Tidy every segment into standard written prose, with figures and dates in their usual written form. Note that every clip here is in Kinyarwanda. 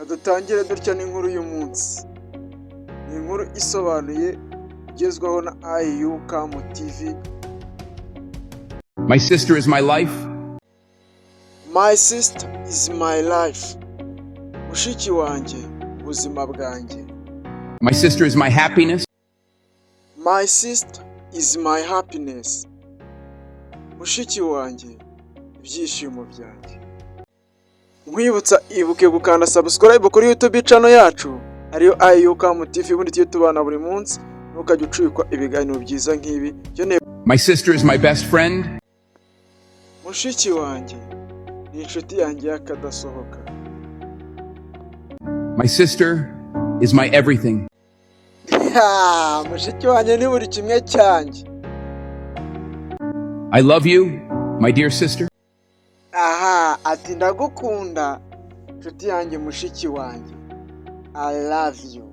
Dutangire dutya n'inkuru y'umunsi. Ni inkuru isobanuye igezwaho na IUCAM TV. My sister is my life. My sister is my life. Mushiki wanjye, ubuzima bwanjye. My sister is my happiness. My sister is my happiness. Mushiki wanjye, ibyishimo byanjye. Nkwibutsa, ibuke gukanda subscribe kuri YouTube channel yacu ariyo IUCAM TV, ubundi tujye tubana buri munsi, ntukajye ucikwa ibiganiro byiza nk'ibi. Ukeneye My sister is my best friend. Mushiki wanjye ni inshuti yanjye y'akadasohoka. My sister is my everything. Ha, mushiki wanjye ni buri kimwe cyanjye. I love you, my dear sister. Aha, ati ndagukunda, inshuti yanjye, mushiki wanjye. I love you,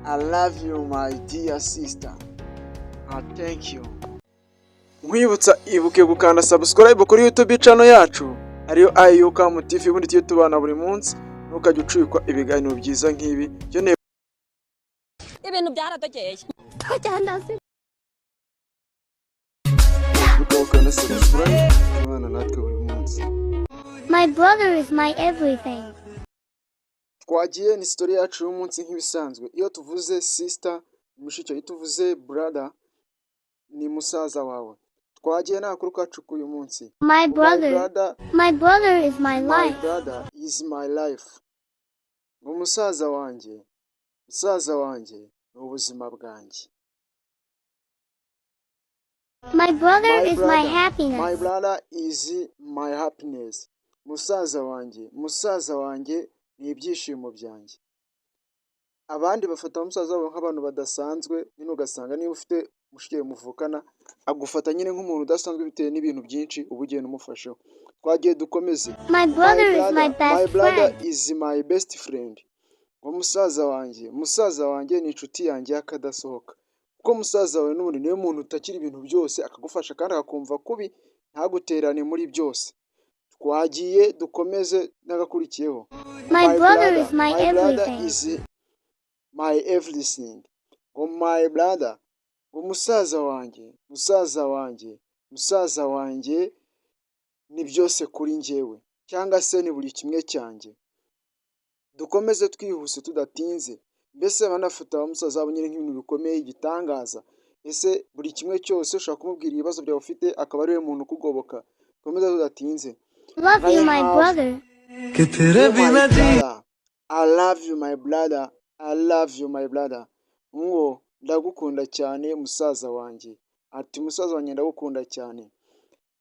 I love you, my dear sister. Ah, thank you. Nkwibutsa, ibuke gukanda subscribe kuri YouTube channel yacu ariyo IUCAM TV, ubundi tujye tubana buri munsi, ntukajye ucikwa ibiganiro byiza nk'ibi. Ukeneye Ibintu byaradogeye. Tujyana se. Gukanda subscribe, tubana natwe buri munsi. My brother is my everything. Twagiye ni story yacu y'umunsi nk'ibisanzwe. Iyo tuvuze sister ni mushiki wawe, iyo tuvuze brother ni musaza wawe. Twagiye n'agakuru kacu k'uyu munsi. My My brother, brother, my brother is my my life. brother is my life. Ngo musaza wanjye, musaza wanjye ni ubuzima bwanjye. My brother My is my brother, my happiness. brother is my happiness. Musaza wanjye, musaza wanjye ni ibyishimo byanjye. Abandi bafata musaza wabo nk'abantu badasanzwe nyine, ugasanga niba ufite mushiki wawe muvukana, agufata nyine nk'umuntu udasanzwe bitewe n'ibintu byinshi uba ugenda umufasheho. Twagiye, dukomeze. My My brother is my brother, my best brother friend. is my best friend. Ngo musaza wanjye, musaza wanjye ni inshuti yanjye y'akadasohoka. Kuko musaza wawe n'ubundi niwe muntu utakira ibintu byose, akagufasha kandi akakumva kubi, ntagutererane muri byose. Twagiye, dukomeze n'agakurikiyeho. My My brother brother, is my my brother everything. is my everything. Ngo my brother, ngo musaza wanjye, musaza wanjye, musaza wanjye ni byose kuri njyewe, cyangwa se ni buri kimwe cyanjye. Dukomeze twihuse tudatinze. Mbese banafata ba musaza wabo nyine nk'ibintu bikomeye, igitangaza. Ese buri kimwe cyose ushobora kumubwira ibibazo byawe ufite, akaba ariwe muntu ukugoboka. Dukomeze tudatinze. Love I you, my have brother. कि तेरे Oh my बिना जी brother, I love you, my brother, I love you, my brother. Ngo ndagukunda cyane, musaza wanjye. Ati musaza wanjye, ndagukunda cyane.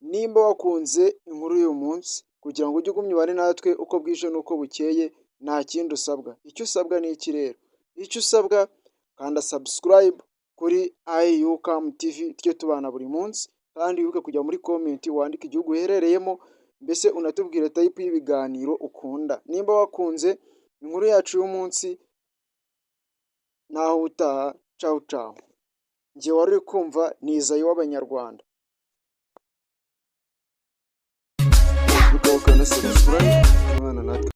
Nimba wakunze inkuru y'uyu munsi, kugira ngo ujye ugumya ubane natwe uko bwije n'uko bukeye, nta kindi usabwa. Icyo usabwa ni iki rero? Icyo usabwa, kanda subscribe kuri IUCAM TV, tujye tubana buri munsi, kandi wibuke kujya muri comment wandike igihugu uherereyemo, mbese unatubwire type y'ibiganiro ukunda. Nimba wakunze inkuru yacu y'umunsi, naho utaha, cawu cawu. Njye wari uri kumva ni Izayi w'Abanyarwanda. Ukanda subscribe, tubana natwe.